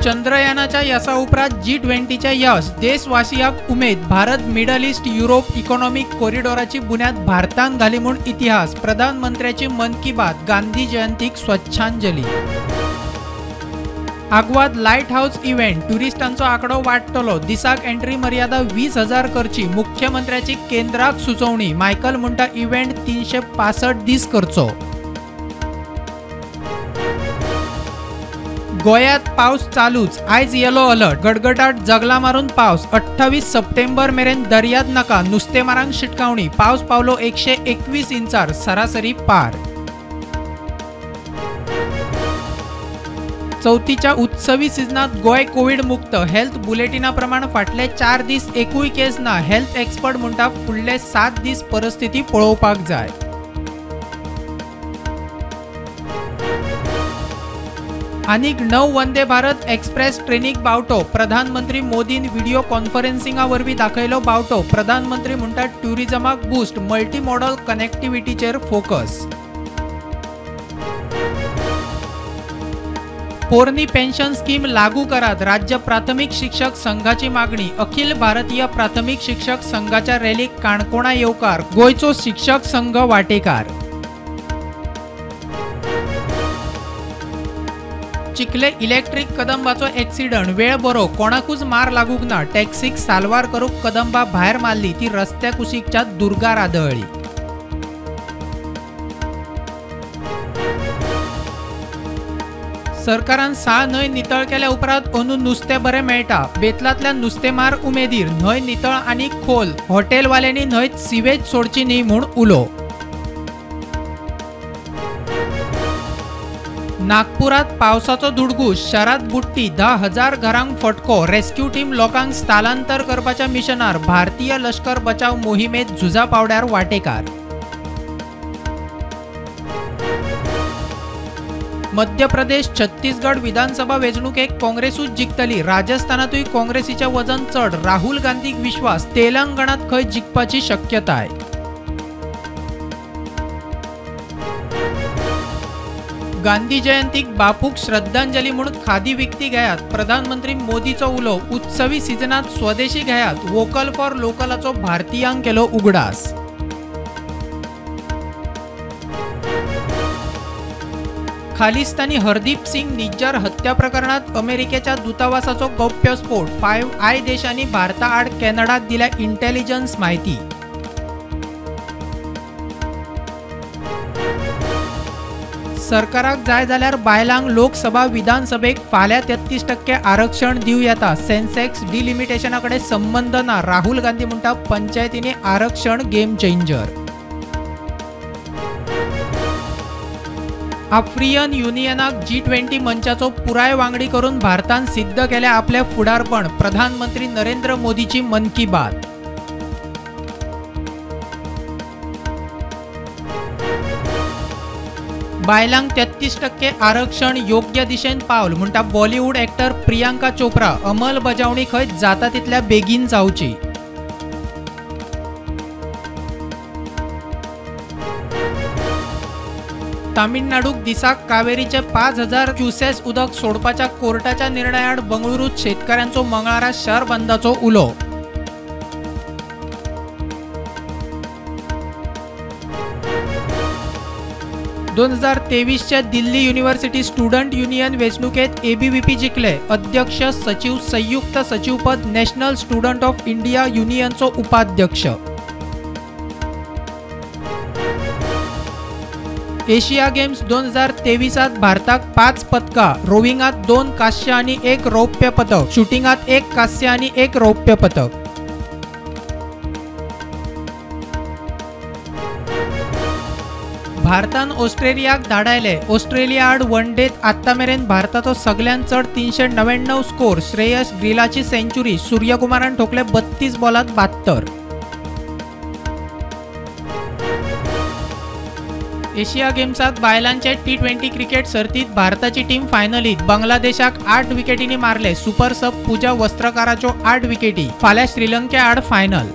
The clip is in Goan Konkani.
चंद्रयानाच्या यसा उपरांत G20चे यश, देशवासियांक उमेद. Bharat Middle East Europe economic कॉरिडॉराची बुन्याद भारतान घाली म्हूण इतिहास. प्रधानमंत्र्याची मन की बात, गांधी जयंतीक स्वच्छांजली. आगवाद लायट हाऊस इव्हेंट, ट्युरिस्टांचो आंकडो वाडटलो. दिसाक एंट्री मर्यादा 20,000 करची, मुख्यमंत्र्याची केंद्राक सुचोवणी. मायकल म्हणटा इव्हेंट 365 दीस करचो. गोंयांत पावस चालूच, आयज येलो अलर्ट. गडगडाट जगला मारून पावस. 28 सप्टेंबर मेरेन दर्याद नाका, नुस्तेमारांक शिटकावणी. पावस पावलो 121 इंचार, सरासरी पार. चवथीच्या उत्सवी सिजनात गोंय कोवीड मुक्त. हेल्थ बुलेटिना प्रमाण फाटले 4 दीस एकूय केस ना. हेल्थ एक्सपर्ट म्हणटा फुडले 7 दीस परिस्थिती पळोवपाक जाय. आनीक 9 वंदे भारत एक्सप्रेस ट्रेनीक बावटो. प्रधानमंत्री मोदीन व्हिडिओ कॉन्फरन्सिंगा वरवीं दाखयलो बावटो. प्रधानमंत्री म्हणटा ट्युरिजमाक बूस्ट, मल्टी मॉडल कनेक्टिव्हिटीचेर फोकस. पोरणी पेन्शन स्कीम लागू करात, राज्य प्राथमिक शिक्षक संघाची मागणी. अखिल भारतीय प्राथमिक शिक्षक संघाच्या रॅलीक काणकोणा येवकार. गोंयचो शिक्षक संघ वाटेकार. चिखले इलेक्ट्रीक कदंबाचो एक्सिडंट, वेळ बरो, कोणाकूच मार लागूंक ना. टॅक्सीक साल्वार करूंक कदंबा भायर मारली, ती रस्त्या कुशीकच्या दुर्गार आदळ्ळी. सरकारान 6 न्हंय नितळ केल्या उपरांत अंदू नुस्तें बरें मेळटा. बेतलांतल्या नुस्तेमार उमेदीर, न्हंय नितळ आनी खोल, हॉटेलवाल्यांनी न्हंयत सिवेज सोडची न्ही म्हूण उलो. नागपुरात पावसाचो धुडगूस, शहरात बुडटी, 10,000 घरांक फटको. रेस्क्यू टीम लोकांक स्थलांतर करपाच्या मिशनार. भारतीय लश्कर बचाव मोहिमेत झुजा पावड्यार वाटेकार. मध्य प्रदेश छत्तीसगड विधानसभा वेंचणुकेक काँग्रेसूच जिखतली. राजस्थानातूय काँग्रेसीचें वजन चड, राहुल गांधीक विश्वास. तेलंगणात खंय जिखपाची शक्यताय. गांधी जयंतीक बापूक श्रद्धांजली म्हूण खादी विकती घेयात, प्रधानमंत्री मोदीचो उलो. उत्सवी सिजनात स्वदेशी घेयात, वोकल फॉर लोकलाचो भारतीयांक केलो उगडास. खालिस्तानी हरदीप सिंग निज्जर हत्या प्रकरणात अमेरिकेच्या दूतावासाचो गौप्यस्फोट. 5I देशांनी भारताआड कॅनडाक दिल्या इंटेलिजन्स म्हायती. सरकाराक जाय जाल्यार बायलांक लोकसभा विधानसभेक फाल्यां 33% आरक्षण दिवं येता. सेन्सेक्स डिलिमिटेशना कडेन संबंद ना, राहुल गांधी म्हणटा पंचायतींनी आरक्षण गेम चेंजर. आफ्रियन युनियनाक G20 मंचाचो पुराय वांगडी करून भारतान सिद्ध केलें आपलें फुडारपण. प्रधानमंत्री नरेंद्र मोदीची मन की बात. बायलांक 33% आरक्षण योग्य दिशेन पावल म्हणटा बॉलिवूड एक्टर प्रियांका चोप्रा. अंमलबजावणी खंय जाता तितल्या बेगीन जावची. तामिळनाडूक दिसाक कावेरीचे 5,000 क्युसेस उदक सोडपाच्या कोर्टाच्या निर्णयाआड बंगळुरूत शेतकऱ्यांचो मंगळारा शहर बंदाचो उलो. 2023च्या दिल्ली युनिव्हर्सिटी स्टुडंट युनियन वेंचणुकेत एबीव्हीपी जिखले. अध्यक्ष, सचिव, संयुक्त सचिवपद नॅशनल स्टुडंट ऑफ इंडिया युनियनचो उपाध्यक्ष. एशिया गेम्स 2023 भारताक 5 पदकां, रोविंगात 2 कांस्य आनी 1 रौप्य पदक, शुटिंगात 1 कांस्य आनी 1 रौप्य पदक. भारतान ऑस्ट्रेलियाक धाडायले. ऑस्ट्रेलिया आड वन डेत आत्तां मेरेन भारताचो सगल्यांत चड 399 स्कोर. श्रेयस ग्रिलाची सेंचुरी, सूर्यकुमारान ठोकले 32 बॉलात 72. एशिया गेम्सात बायलांचे T20 cricket सर्तीत भारताची टीम फायनलीत. बांगलादेशाक 8 विकेटींनी मारले. सुपर सब पूजा वस्त्रकाराच्यो 8 विकेटी. फाल्यां श्रीलंके आड फायनल.